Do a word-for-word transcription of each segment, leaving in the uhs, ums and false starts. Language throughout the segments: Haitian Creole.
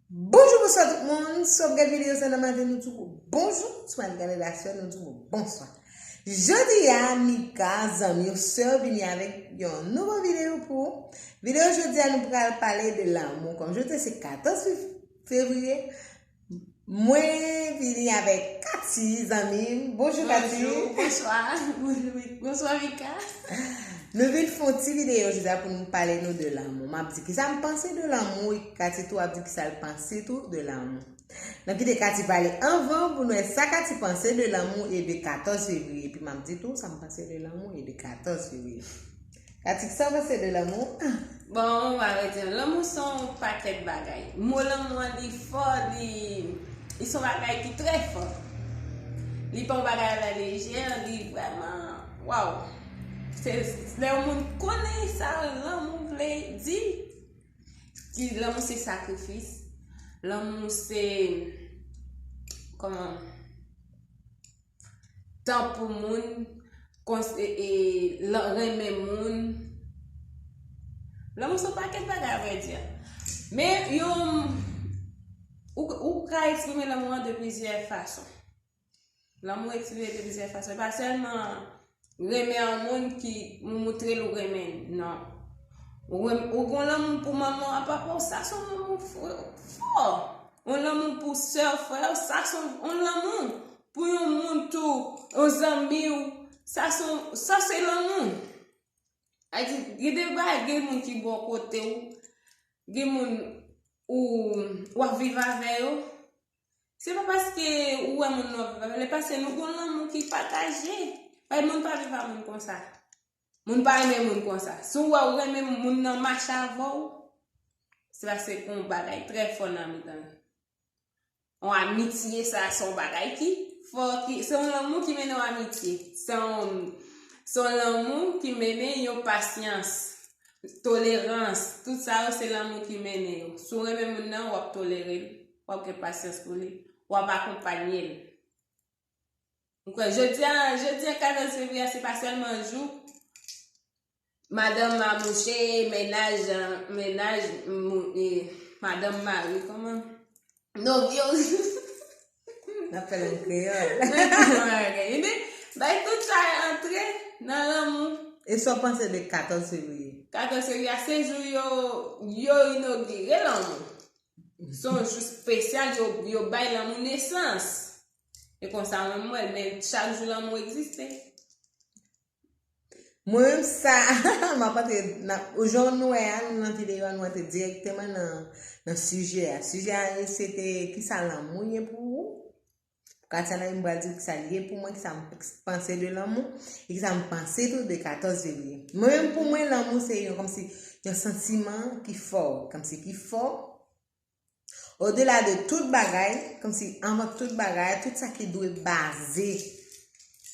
Bonjou, bonswa tout moun. Si w ap gade videyo sa nan maten, nou di w bonjou. Si w al gade l aswè, nou di w bonswa. Jodi a, Mika, zanmi w, sè w, vini avèk yon nouvo videyo pou ou. Videyo jodi a, nou pral pale de lanmou. Kòm jodi a se katòz fevriye, mwen vini avèk Kati, zanmi m. Bonjou, Kati. Bonjou, bonswa. Bonjou, Mi- bonswa, Mika. Nou vin fè yon ti videyo jodi a pou nou pale nou de lanmou. M ap di kisa m panse de lanmou, e Kati tou ap di kisa l panse tou de lanmou. N ap kite Kati pale anvan pou nou wè sa Kati panse de lanmou e de katòz fevriye. Epi m ap di tou sa m panse de lanmou e de katòz fevriye. Kati, kisa w panse de lanmou? Bon, mwen va redi, lanmou se yon pakèt bagay. Mo lanmou an, li fò, li, li se yon bagay ki trè fò. Li pa yon bagay a la lejè, li vrèman, waw. Se lè yon moun konnen sa lanmou vle di, ki lanmou se sakrifis, lanmou se, kòman, tan pou moun, kons- e, e, lan- renmen moun. Lanmou se yon pakèt bagay, avrèdi. Men, yon, ou, ou ka eksprime lanmou an de plizyè fason. Lanmou eksprime de plizyè fason. E pa sèlman renmen yon moun ki ou moutre l ou renmen l, non. Ou, renm- ou gon lanmou pou manman w, papa w, sa se yon lanmou fò, fò. Yon lanmou pou sè w, frè w, sa se yon, yon lanmou. Pou yon moun tou, yon zanmi w, sa se yon, sa se lanmou. Sa vle di, gen de bagay, gen moun ki bò kote w, gen moun ou, w ap viv avè yo. Se pa paske ou wè moun nan w ap viv avè l, e paske nou gon lanmou ki pataje. Paske moun pa viv ak moun konsa. Moun pa renmen moun konsa. Si w wè w renmen moun nan mache avè w, se paske gon bagay trè fò nan mitan yo. Yon amitye, sa se yon bagay ki fò, ki, se yon lanmou ki mennen yon amitye. Se yon, se yon lanmou ki mennen yon pasyans, tolerans. Tout sa yo, se lanmou ki mennen yo. Si w renmen moun nan, w ap tolere l, w ap gen pasyans pou li, w ap akonpanye l. Ou kwè, jodi a, jodi a, katòz fevriye a, se pa sèlman jou madanm a mouche, mennaj, mennaj, mou- e, madanm mari, kòman? Nòvyo. N ap fè l an kreyòl. Ebyen, bay tout sa antre nan lanmou. E sa w panse de katòz fevriye? Katòz fevriye a, se jou yo, yo inogire lanmou. Se yon jou espesyal, yo, yo bay lanmou nesans. E konsa, mwen, mwen, men chak jou lanmou egziste. Mwen menm sa, m ap antre nan, jan nou wè a, nou nan videyo a, nou antre dirèkteman nan, nan sijè a. Sijè a, se te kisa lanmou ye pou ou? Pou Katiana, m pral di w kisa l ye pou mwen, kisa m panse de lanmou, e kisa m panse tou de katòz fevriye. Mwen menm, pou mwen, lanmou se yon, kòmsi, yon santiman ki fò, kòmsi ki fò, odela de tout bagay, kòmsi anvan tout bagay, tout sa ki dwe baze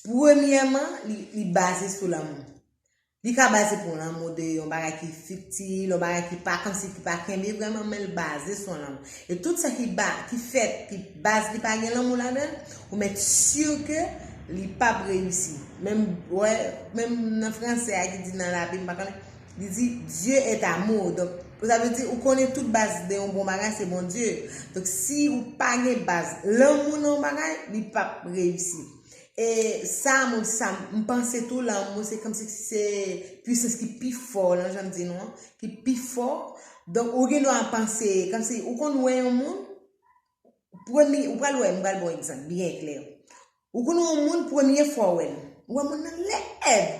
premyèman, li, li baze sou lanmou. Li ka baze pou lanmou de yon bagay ki fiktif, yon bagay ki pa, kòmsi ki pa kenbe vrèman, men l baze sou lanmou. E tout sa ki ba, ki fèt, ki baz li pa gen lanmou ladan l, ou mèt si ke li p ap reyisi. Menm, wè, menm nan fransè a ki di nan Labib, m pa konnen, li di, Dieu est amour. Donk, sa vle di, ou konnen tout baz de yon bon bagay, se Bondye. Donk, si ou pa gen baz lanmou nan yon bagay, li p ap reyisi. E sa, mwen, sa, m panse tou, lanmou, se kòmsi se pwisans ki pi fò, nan jan m di nou an, ki pi fò. Donk, ou gen dwa panse, kòmsi ou konn wè yon moun, premye, ou pral wè, m pral ba w egzanp byen klè. Ou konn wè yon moun, premye fwa w wè l, ou wè moun nan lèd.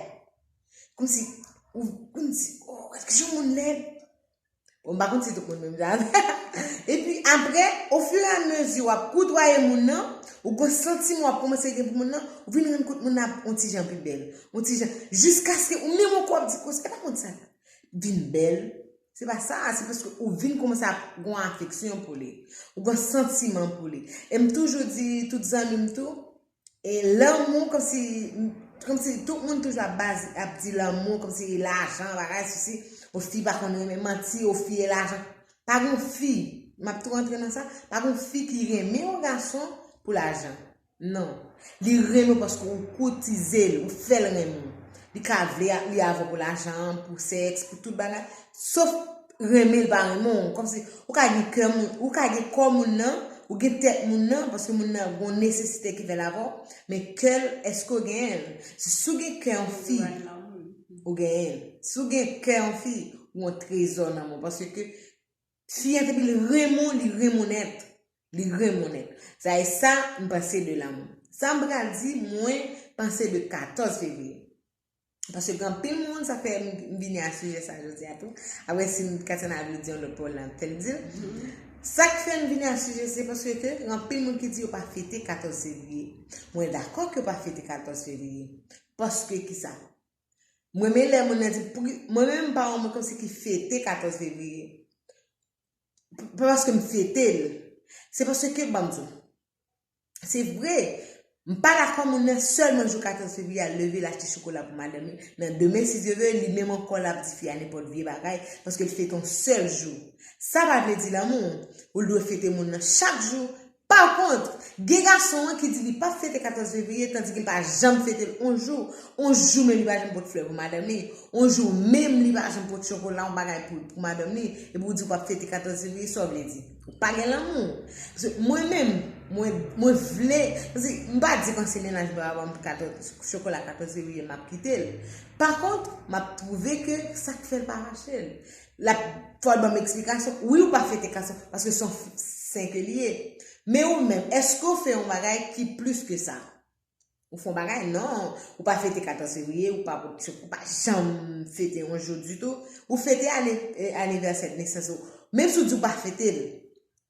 Kòmsi, ou, kòmsi, oh, gad kijan moun lèd. Bon, m pa konn si tout moun menm jan avè m. Epi apre, ofiramezi w ap koutwaye moun nan, ou gon santiman w ap kòmanse gen pou moun nan, ou vin rann kont moun nan ap on ti jan pi bèl. On ti jan, jiskaske ou menm ankò w ap di, koz, e pa moun sa vin bèl. Se pa sa, se paske ou vin kòmanse ap gon afeksyon pou li. Ou gon santiman pou li. E m toujou di tout zanmi m tou, e lanmou, kòmsi, kòmsi tout moun toujou ap baz, ap di lanmou, kòmsi lajan, bagay, sisi, yon fi pa konn renmen manti, yon fi e lajan. Pa gon fi, m ap tou rantre nan sa, pa gon fi ki renmen yon gason pou lajan. Non. Li renmen w paske ou koutize l, ou fè l renmen w. Li ka vle a- li avè w pou lajan, pou sèks, pou tout bagay. Sof renmen l pa renmen w. Kòmsi ou ka gen kè moun, ou ka gen kò moun nan, ou gen tèt moun nan, paske moun nan gon nesesite ki fè l avè w, men kè l, èske w genyen l? Si, si w gen kè yon fi, ou genyen l. Si w gen kè yon fi, ou yon trezò nan men w. Paske fi an, depi l renmen w, li renmen w nèt. Li renmen w nèt. Sa e sa, m panse de lanmou. Sa m pral di, mwen panse de katòz fevriye. Paske gen anpil moun, sa fè m, m vini a sijè sa jodi a tou. Apre, si m, Katiana vle di yon lòt pawòl, l ap fè l di l. Sa k fè m vini a sijè, se paske ke gen anpil moun ki di yo pa fete katòz fevriye. Mwen dakò ke yo pa fete katòz fevriye. Paske kisa? Mwen, men lè moun nan di, pou ki, mwen menm, m pa yon moun kòmsi ki fete katòz fevriye. P-, pa paske m fete l. Se paske, ban m di w, se vre, m pa dakò moun nan sèlman jou katòz fevriye al leve l achte chokola pou madanm li. Nan demen, si Dye vle, li menm ankò l ap di fi a nenpòt vye bagay, paske l fete yon sèl jou. Sa pa vle di lanmou. Ou dwe fete moun nan chak jou. Pa kont, gen gason an ki di li p ap fete katòz fevriye, tandike l pa janm fete l yon jou. Yon jou menm li pa janm pot flè pou madanm li. Yon jou menm li pa janm pot chokola, yon bagay pou, pou madanm li. Epi w di w p ap fete katòz fevriye, sa w vle di? Ou pa gen lanmou. Paske mwen menm, mwen, mwen vle, paske m pa di kòmsi mennaj mwen pa ban m katòz, chokola katòz fevriye, m ap kite l. Pa kont, m ap twouve ke sa k fè l pa rache l. L ap, fò l ban m eksplikasyon. Wi, ou pa fete katòz, paske se yon f-, sen ke li ye. Men ou menm, èske w fè yon bagay ki plis ke sa? Ou fè yon bagay? Non. Ou pa fete katòz fevriye, ou pa, ou pa janm fete yon jou ditou. Ou fete ane-, eh, anivèsè nesans ou. Menm si w di w pa fete l,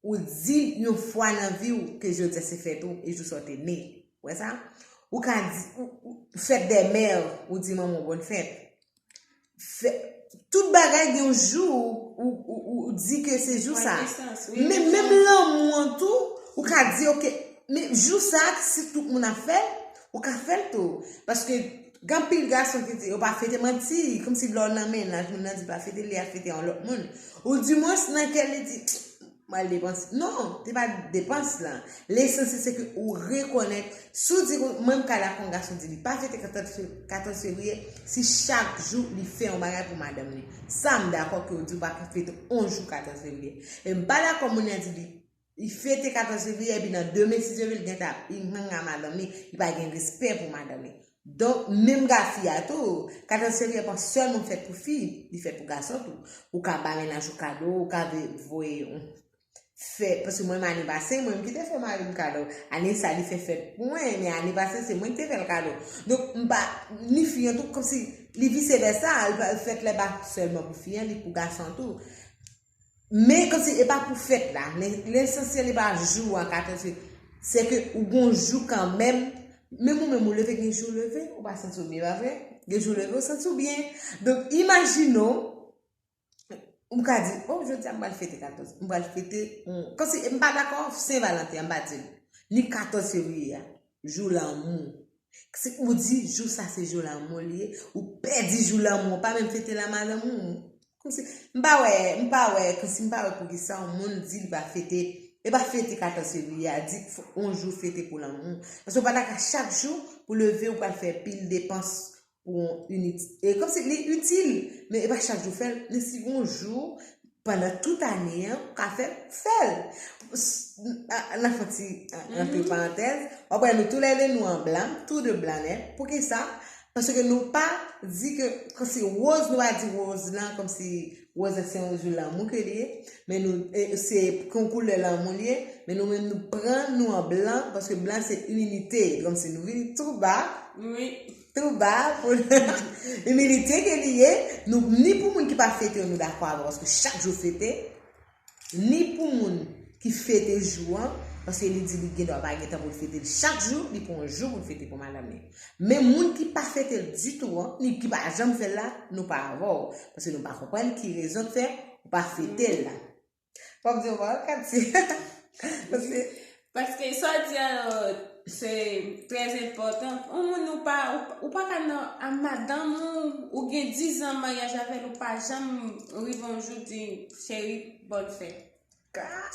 ou di yon fwa nan vi w ke jodi a se fèt ou, e jou sa w te ne. Ou wè sa? Ou ka di, ou, ou, fèt dè mè, ou di manman w bòn fèt. Fè, tout bagay gen yon jou ou, ou, ou, ou di ke se jou sa. Pran nesans, wi, men menm lanmou an tou, ou ka di, oke, men jou sa, si tout moun ap fè l, ou ka fè l tou. Paske gen anpil gason ki di, yo pa fete, manti, kòmsi lè w nan mennaj, moun nan di pa fete, li ap fete yon lòt moun. Ou dimwens nan kè li di, m al depanse. Non, se pa depans lan. Lesansyèl se ke ou rekonèt, si w di, mwen m ka dakò yon gason di li pa fete katòz fe-, katòz fevriye, si chak jou li fè yon bagay pou madanm li. Sa m dakò ke w di w pa ka fete yon jou katòz fevriye. E m pa dakò moun nan di li, li fete katòz fevriye, epi nan demen, si Dye vle, li gentan ap, li hang a madanm li, li pa gen respè pou madanm li. Donk, menm gason a tou, katòz fevriye pa sèlman fèt pou fi, li fèt pou gason tou. Ou ka ba mennaj ou kado, ou ka ve-, voye yon fè, paske mwen menm ane pase, mwen menm ki te fè mari m kado. Ane sa, li fè fèt pou mwen, men ane pase, se mwen ki te fè l kado. Donk, m pa, ni fi an tou, kòmsi, li vise vèsa, li pa, fèt la pa sèlman pou fi an, li pou gason tou. Men kòmsi e pa pou fèt la, men lesansyèl e pa jou an katòz fevriye. Se ke ou gon jou kanmenm, menm ou menm ou leve, gen jou ou leve, ou pa santi w byen, pa vre? Gen jou ou leve, ou santi w byen. Donk, imajine w, ou ka di, o, jodi a m pral fete katòz, m pral fete, yon, kòmsi, m pa dakò, Sen Valanten an, m pa di l. Ni katòz fevriye a, jou lanmou. Si ou di jou sa se jou lanmou li ye, ou pèdi jou lanmou, ou pa menm fete l a madanm ou. Kòmsi, m pa wè, m pa wè, kòmsi m pa wè poukisa yon moun di li pa fete, e pa fete katòz fevriye a, di fò yon jou fete pou lanmou. Paske ou pa ta ka chak jou pou leve ou pral fè pil depans pou yon init-, e kòmsi li itil, men e pa chak jou fè l, men si yon jou, pandan tout ane an, ou ka fè l, fè l. S-, a, n a fè yon ti, a, antre parantèz. W ap wè nou toulède nou an blan, tou de blan nèt. Poukisa? Paske nou pa di ke, kòmsi woz, nou pa di woz lan, kòmsi woz lan se yon jou lanmou ke li ye. Men nou, e, se yon koulè lanmou li ye. Men nou menm nou pran nou an blan, paske blan se imilite. Kòmsi nou vini tou ba. Wi. Tou ba pou imilite ke li ye, nou, ni pou moun ki pa fete yo, nou dakò avè w, paske chak jou fete, ni pou moun ki fete jou an, paske li di li gen dwa pa gen tan pou l fete l chak jou, li pran yon jou pou l fete pou madanm li. Men moun ki pa fete l ditou an, ni ki pa janm fè l la, nou pa avè w, paske nou pa konprann ki rezon k fè ou pa fete l la. Fòk di yon pawòl, Katy. Paske Paske sa w di a, se trè enpòtan. Yon moun ou pa, ou, ou pa ka nan, a madanm ou, ou gen diz an maryaj avè l, ou pa janm rive yon jou di, cheri, bòn fèt.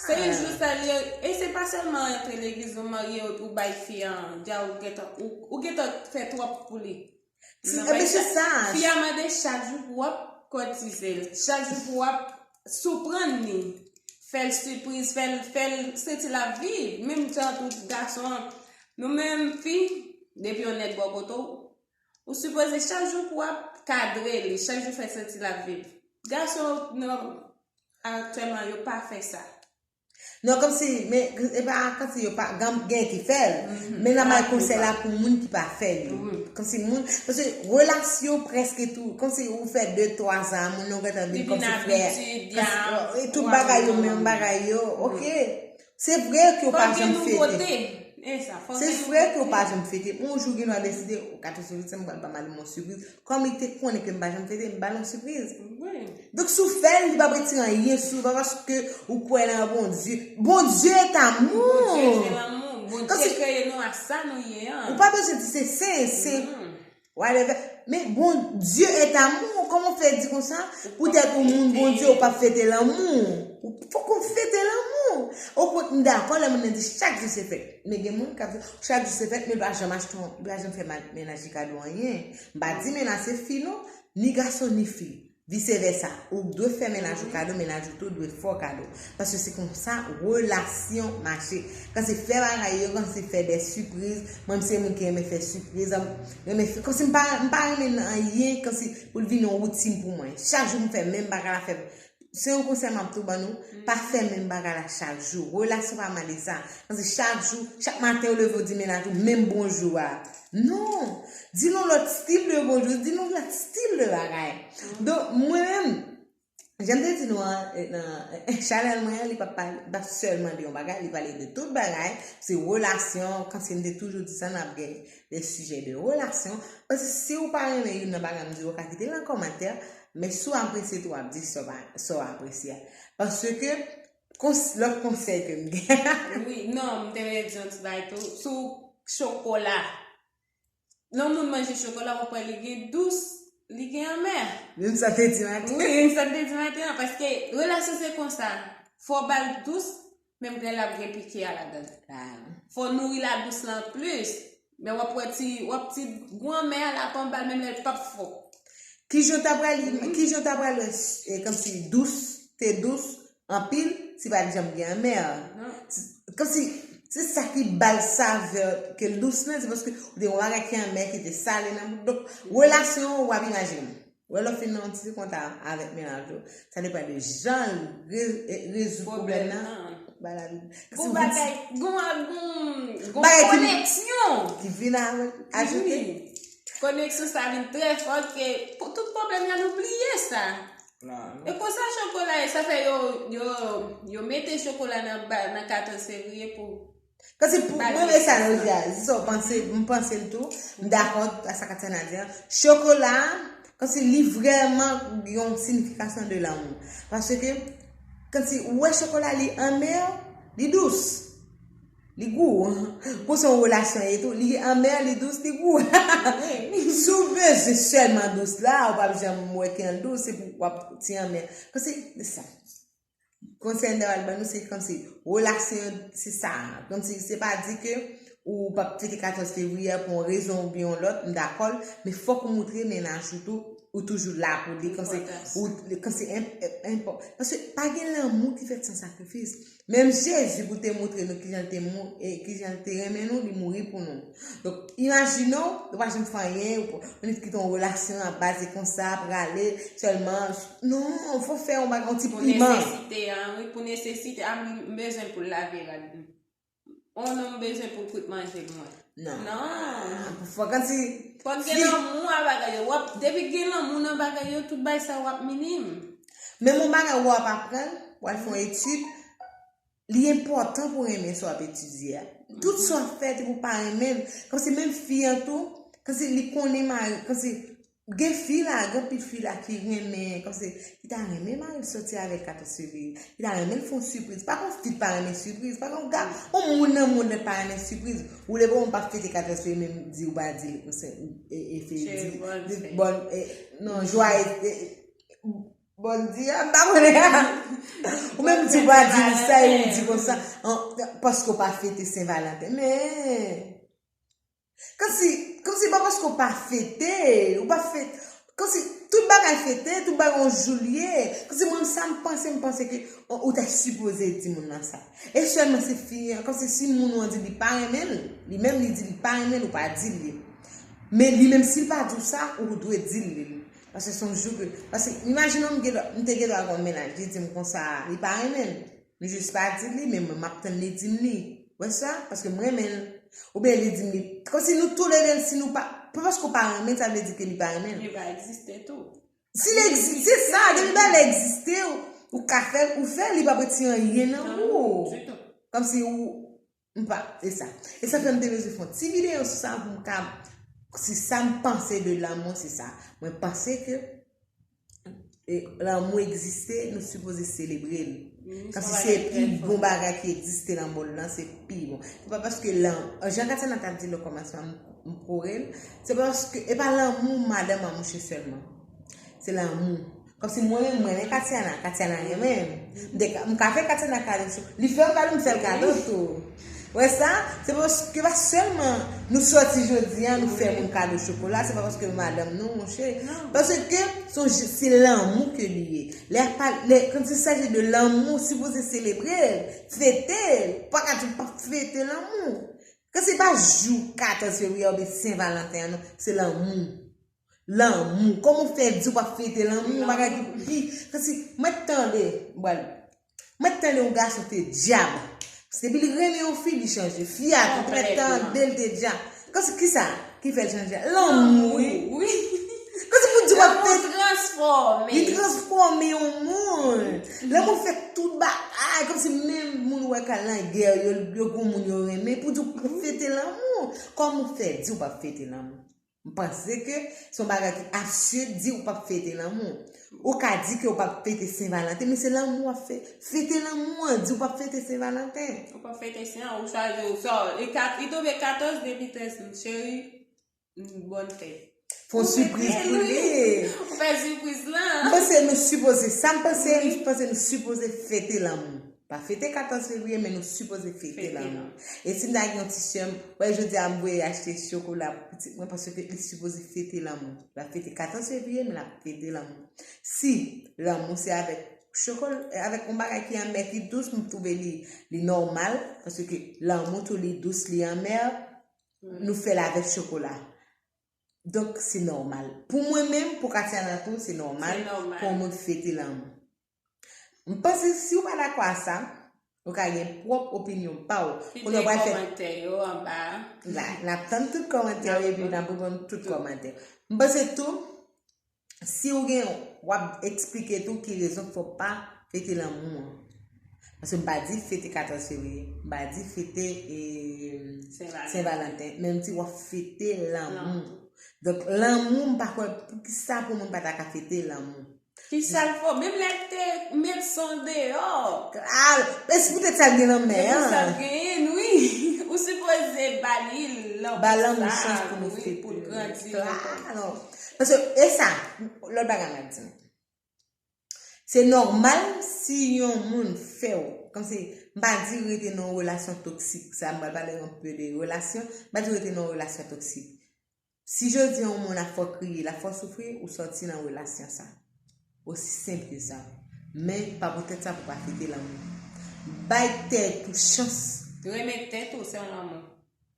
Se yon jou sa li ye, e se pa sèlman antre legliz ou marye ou, ou bay fi an, dja ou gentan, ou, ou gentan fè twòp pou li. Ti, nan ebyen, se sa. Fi a mande chak jou pou w ap kòtize l, chak jou pou w ap Siprann li, fè l sipriz, fè l, fè l santi l ap viv. Menm jan tou gason an, nou menm fi, depi yon nèg bò kote w, ou sipoze chak jou pou w ap kadre li, chak jou fè l santi l ap viv. Gason, non, aktyèlman, yo pa fè sa. Non, kòmsi, men, e pa kòmsi yo pa, gen, gen ki fè l, men nan bay konsèy la pou moun ki pa fè l yo. Kòmsi moun, paske relasyon prèske tou, kòmsi ou fè de, twa zan a moun nan, ou gentan vin kòmsi frè. E tout bagay yo, menm bagay yo, ok. Se vre ke w pa janm fete. Se vre ke w pa janm fete. Yon jou gen dwa deside, katòz fevriye, m pral ba Malim yon sipriz. Kòm li te konnen ke m pa janm fete, m ba l yon sipriz. Donk, si w fè l, li p ap retire anyen sou ou, pa paske ou kwè nan Bondye. Bondye est amour. Bondye se lanmou. Bondye kreye nou a sa nou ye an. Ou pa bezwen di se sen, se whatever. Men Bondye est amour. Kòman w fè di konsa? Poutèt ou moun Bondye, ou p ap fete lanmou. Ou fòk ou fete lanmou. Ou kwè m dakò lè moun nan di chak jou se fèt. Men gen moun k ap di chak jou se fèt, men li pa janm achte, li pa janm fè mennaj li kado anyen. M pa di mennaj se fi non, ni gason ni fi. Vise vèsa. Ou dwe fè mennaj ou kado, mennaj ou tou dwe fè w kado. Paske se konsa relasyon mache. Kan se fè bagay yo, kan se fè de sipriz, mwen m se moun ki renmen fè sipriz, renmen fè, kan se m pa, m pa renmen anyen, kan se pou l vin yon woutin pou mwen. Chak jou m fè menm bagay la fè. Se yon konsèy m ap tou ban nou, pa fè menm bagay la chak jou. Relasyon pa mande sa. Paske chak jou, chak maten ou leve ou di mennaj ou menm bonjou a. Non! Di l yon lòt stil de bonjou, di l yon lòt stil de bagay. Donk, mwen menm, jan m te di nou an, nan chanèl mwen an, li p ap pale, li p ap sèlman de yon bagay, li pale de tout bagay. Se relasyon, kòmsi m te toujou di sa, n ap gen de sijè de relasyon. Paske si ou pa renmen youn nan bagay m di yo, ou ka kite l nan kòmantè, men si w apresye tou, w ap di sa w pa, sa w apresye a. Paske, kons, lòt konsèy ke m gen. Wi, non, m te vle di yon ti bagay tou. Sou chokola. Lè yon moun manje chokola, w ap wè li gen dous, li gen anmè. Menm sa te di maten. Wi, menm sa te di maten an, paske relasyon se konsa. Fò w ba l dous, menm lè l ap gen pike a ladan l. Fò w nouri la dous lan plis. Men w ap wè ti, w ap ti gou anmè a l ap anba l, menm lè l p ap fò. Kijan w ta pral, kijan w ta pral wè, eh, kòmsi dous, te dous, anpil, si pa t janm gen anmè. Kòmsi, se sa ki ba l savè ke l dous lan, se paske ou te yon bagay ki anmè, ki te sale nan bouk. Donk, relasyon an, w ap imajine. Wè lè w fin nan yon ti kontak avèk mennaj ou, sa depann de jan l re, eh, rezoud pwoblèm nan. Ba la vi. Gon bagay, gon, gon, gon koneksyon. Ki vin ajoute. Koneksyon sa vin trè fò ke pou tout pwoblèm yo nou bliye sa. E konsa chokola ye, sa fè yo, yo, yo mete chokola nan, nan katòz fevriye pou. Kòmsi pou mwen, men sa nou di a, se sa w panse, m panse l tou, m dakò a sa Katiana di a. Chokola, kòmsi li vrèman yon siyifikasyon de lanmou. Paske, kòmsi ou wè chokola li anmè, li dous. Li gou. Pou se yon relasyon e tou, li anmè, li dous, li gou. Si w bezwen sèlman dous la, ou p ap janm wè ki an dous, se pou w ap ti anmè. Kòmsi, se sa. Konsèy m ta pral ban nou, se kòmsi, relasyon, se sa. Kòmsi, se pa di ke ou p ap fete katòz fevriye a pou yon rezon oubyen yon lòt, m dakò l, men fòk ou moutre mennaj ou tou, ou toujou la pou li, kòmsi, ou, kòmsi, enpò, paske pa gen lanmou ki fèt san sakrifis. Menm Jezi pou te moutre nou kijan l te mou, e kijan l te renmen nou, li mouri pou nou. Donk, imajine w, ou pa janm fè anyen, ou, ou nèk kite yon relasyon ap baze konsa, prale, sèlman, non, fò w fè yon bagay, yon ti piman. Pou nesesite a, wi, pou nesesite a, m bezwen pou l lave rad. O non, m bezwen pou l kwit manje pou mwen. Non. Non. Fò kòmsi. Fò gen lanmou a bagay yo. W ap, depi gen lanmou nan bagay yo, tout bagay sa yo ap minim. Menm yon bagay w ap aprann, w al fè yon etid, li enpòtan pou w renmen sa w ap etidye a. Tout sa w ap fè, te pou w pa renmen l. Kòmsi menm fi an tou, kòmsi li konnen mari, kòmsi gen fi la, gen anpil fi la ki renmen, kòmsi, ki ta renmen mari l sòti avè l katòz fevriye, ki ta renmen l fè yon sipriz. Pa gen yon fi ki pa renmen sipriz, pa gen yon ga, yon moun nan mond lan pa renmen sipriz. Ou leve w pa fete katòz fevriye, menm di ou pa di l, e, e, fe, di, di, bòn, e, non, jwaye, e, Bòn di a, m pa konnen a. Ou menm di w pa di li sa, e ou di konsa, an, paske w pa fete Sen Valanten. Men, kòmsi, kòmsi pa paske w pa fete, ou pa fete, kòmsi, Tout bagay fete, tout bagay yon jou l ye. Kòmsi mwen, sa m panse, m panse ke ou, ou ta sipoze di moun nan sa. E sèlman se fi an, kòmsi si moun ou an di li pa renmen l, li menm li di li pa renmen l, ou pa di l li. Men li menm si l pa di w sa, ou dwe di l li. Paske se yon jou ke, paske imajine w m gen dwa, m te gen dwa gen yon mennaj, li di m konsa, li pa renmen l. M jis pa di l li, men mwen m ap tann li di m li. Wè sa? Paske m renmen l. Oubyen li di m li. Kòmsi nou tou le de, si nou pa, pa paske w pa renmen l, sa vle di ke li pa renmen l. Li pa egziste tou. Si l egziste, se sa, depi bagay la egziste, ou, ou ka fè l, ou fè l, li p ap retire anyen nan ou. Ditou. Kòmsi ou, m pa, e sa. E sa fè m te bezwen fè yon ti videyo sou sa pou m ka, si sa m panse de lanmou, se sa. Mwen panse ke e, lanmou egziste, nou sipoze selebre l. Kòmsi se pi bon bagay ki egziste nan mond lan, se pi bon. Se pa paske lan, jan Katiana t ap di l okòmansman, m, m kore l, se pa paske, e pa lanmou madanm an mouche sèlman. Se lanmou. Kòmsi mwen menm, mwen renmen Katiana, Katiana renmen m. M te ka, m ka fè Katiana kado sou, li fè m kado, m fè l kado tou. Wè sa? Se paske pa sèlman nou sòti jodi a, nou fè moun kado chokola, se pa paske madanm nou, monchè. Paske se yon je-, se lanmou ke li ye. Lè pa, lè, quand il s'agit de lanmou, sipoze selebre l, fete l. Pa ka di w pa fete lanmou. Kan se pa jou katòz fevriye oubyen Sen Valanten an, non, se lanmou. Lanmou. Kòman w fè di w p ap fete lanmou? Yon bagay ki pi. Kòmsi, mwen tande, bwal. Mwen tande yon gason te dyab. Depi li renmen yon fi, li chanje. Fi a tou, mwen tande l te dyab. Kòmsi kisa ki fè l chanje? Lanmou, wi. Kòmsi pou di w p ap fete. Li transfòme yon moun. Lanmou fè tout bagay. Kòmsi menm moun ou wè k al nan gè yo, yo gon moun yo renmen. Pou di w p ap fete lanmou. Kòman w fè di w p ap fete lanmou? M panse ke se yon bagay ki absid di ou p ap fete lanmou. Ou ka di ke ou p ap fete Sen Valanten, men se lanmou w ap fè. Fete lanmou an, di ou p ap fete Sen Valanten. Ou p ap fete Sen an, ou chwazi ou sò. E kat, li tonbe katòz depi trèz, cheri, bòn fèt. Fè yon sipriz pou li. Ou fè sipriz lan. M panse nou sipoze, sa m panse, m panse nou sipoze fete lanmou. Pa fete katòz fevriye, men nou sipoze fete lanmou. E si m ta gen yon ti sè m, wè, jodi a m voye achte chokola pou pitit mwen, paske li sipoze fete lanmou. L ap fete katòz fevriye, men l ap fete lanmou. Si lanmou se avèk chokol-, avèk yon bagay ki anmè, ki dous, m twouve li, li nòmal, paske lanmou tou li dous, li anmè, nou fè l avèk chokola. Donk, se nòmal. Pou mwen menm, pou Katiana tou, se nòmal pou yon moun fete lanmou. M panse si w pa dakò a sa, ou ka gen pwòp opinyon pa w. Kounye a w pral fè kòmantè yo anba. La, n ap tann tout kòmantè yo epi n ap reponn tout kòmantè. M panse tou, si w gen, w ap eksplike tou ki rezon k fè w pa fete lanmou an. Paske m pa di fete katòz fevriye, m pa di fete, e, Sen Valanten, men m di w ap fete lanmou. Donk, lanmou, m pa kwè, poukisa pou moun pa ta ka fete lanmou? Ki sa l fè w? Menm lè l te met son deyò. Klaro. Men se poutèt sa l gen lanmè an. Se pou sa l genyen, wi. Ou sipoze ba li lanmou sa, wi, pou l grandi. Klaro. Paske, e sa, lòt bagay m ap di nou. Se nòmal si yon moun fè w, kòmsi, m pa di rete nan yon relasyon toksik, sa m pral pale yon pe de relasyon, m pa di rete nan yon relasyon toksik. Si jodi a yon moun ap fè w kriye, l ap fè w soufri, ou sòti nan relasyon sa. Osi senp ke sa. Men, pa poutèt sa pou pa fete lanmou. Bay tèt ou chans. Renmen tèt ou, se yon lanmou.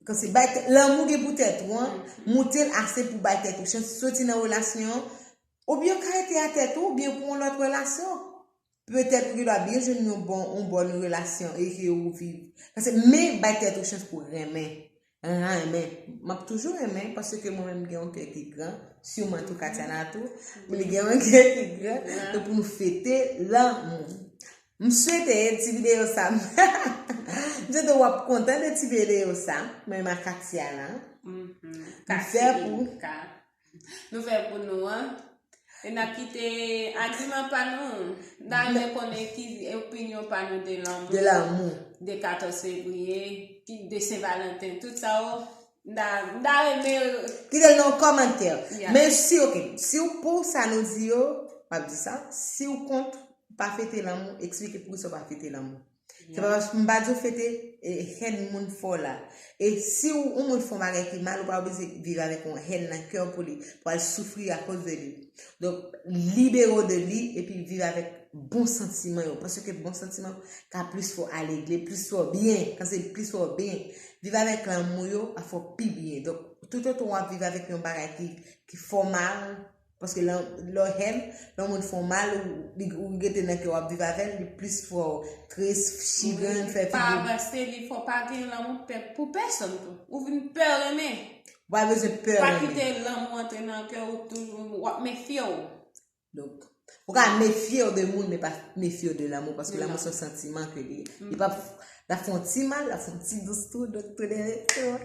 Kòmsi bay tèt, lanmou gen pou tèt ou an, moute l ase pou bay tèt ou chans, sòti nan relasyon an, oubyen w ka rete a tèt ou, oubyen pou yon lòt relasyon. Petèt ou gen dwa byen jwenn yon bon, yon bòn relasyon e ke ou viv. Paske, men bay tèt ou chans pou renmen. Renmen. M ap toujou renmen paske mwen menm gen yon kè ki gran, siman tou Katiana tou, men li gen yon kè ki gran, e pou nou fete lanmou. M swete ti videyo sa, m swete w ap kontan de ti videyo sa, mwen menm ak Katiana. Nou fè pou. Nou fè pou nou an. E n ap kite agiman pa nou. N ta renmen konnen ki opinyon pa nou de lanmou. De lanmou. De katòz fevriye, ki, de Sen Valanten, tout sa yo. M ta, m ta renmen. Kite l nan yon kòmantè. Men si, oke, si w pou sa nou di yo, m ap di sa, si w kont pa fete lanmou, eksplike poukisa w pa fete lanmou. Se pa paske m pa di w fete e, hèn moun fè w la. E si w, yon moun fè yon bagay ki mal, ou pa oblije viv avèk yon hèn nan kè w pou li, pou al soufri akoz de li. Donk, libere w de li epi viv avèk bon santiman yo. Paske bon santiman ka plis fè w alegle, plis fè w byen. Kan se plis fè w byen, viv avèk lanmou yo ap fè w pi byen. Donk, toutotan w ap viv avèk yon bagay ki, ki fè w mal, paske lè, lè w hèn, lè yon moun fè w mal, ou, li, ou rete nan kè w ap viv avè l, li plis fè w tris, chagren, fè figi. Pa avanse, li fè w pa gen lanmou pè-, pou pèsonn tou. Ou vin pè renmen. Ou pa bezwen pè renmen. Pa kite lanmou antre nan kè w, toujou w ap mefye w. Donk, ou ka mefye w de moun, men pa mefye w de lanmou, paske lanmou se yon santiman ke li ye. Li p ap, l ap fè yon ti mal, l ap fè yon ti dous tou, donk tou de tou.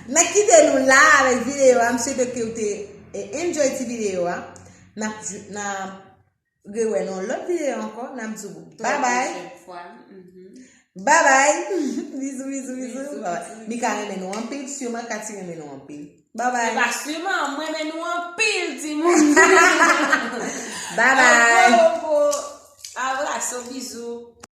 N ap kite nou la avèk videyo a. M swete ke w te, eh, enjoy ti videyo a. N ap, n ap rewè nan yon lòt videyo ankò. N ap di w bye bye. Bye bye. Bizou, bizou, bizou. Mika renmen nou anpil, siman Kati renmen nou anpil. Bye bye. Se pa siman, mwen renmen nou anpil, timoun. Bye bye. An gwo, gwo abraso, bizou.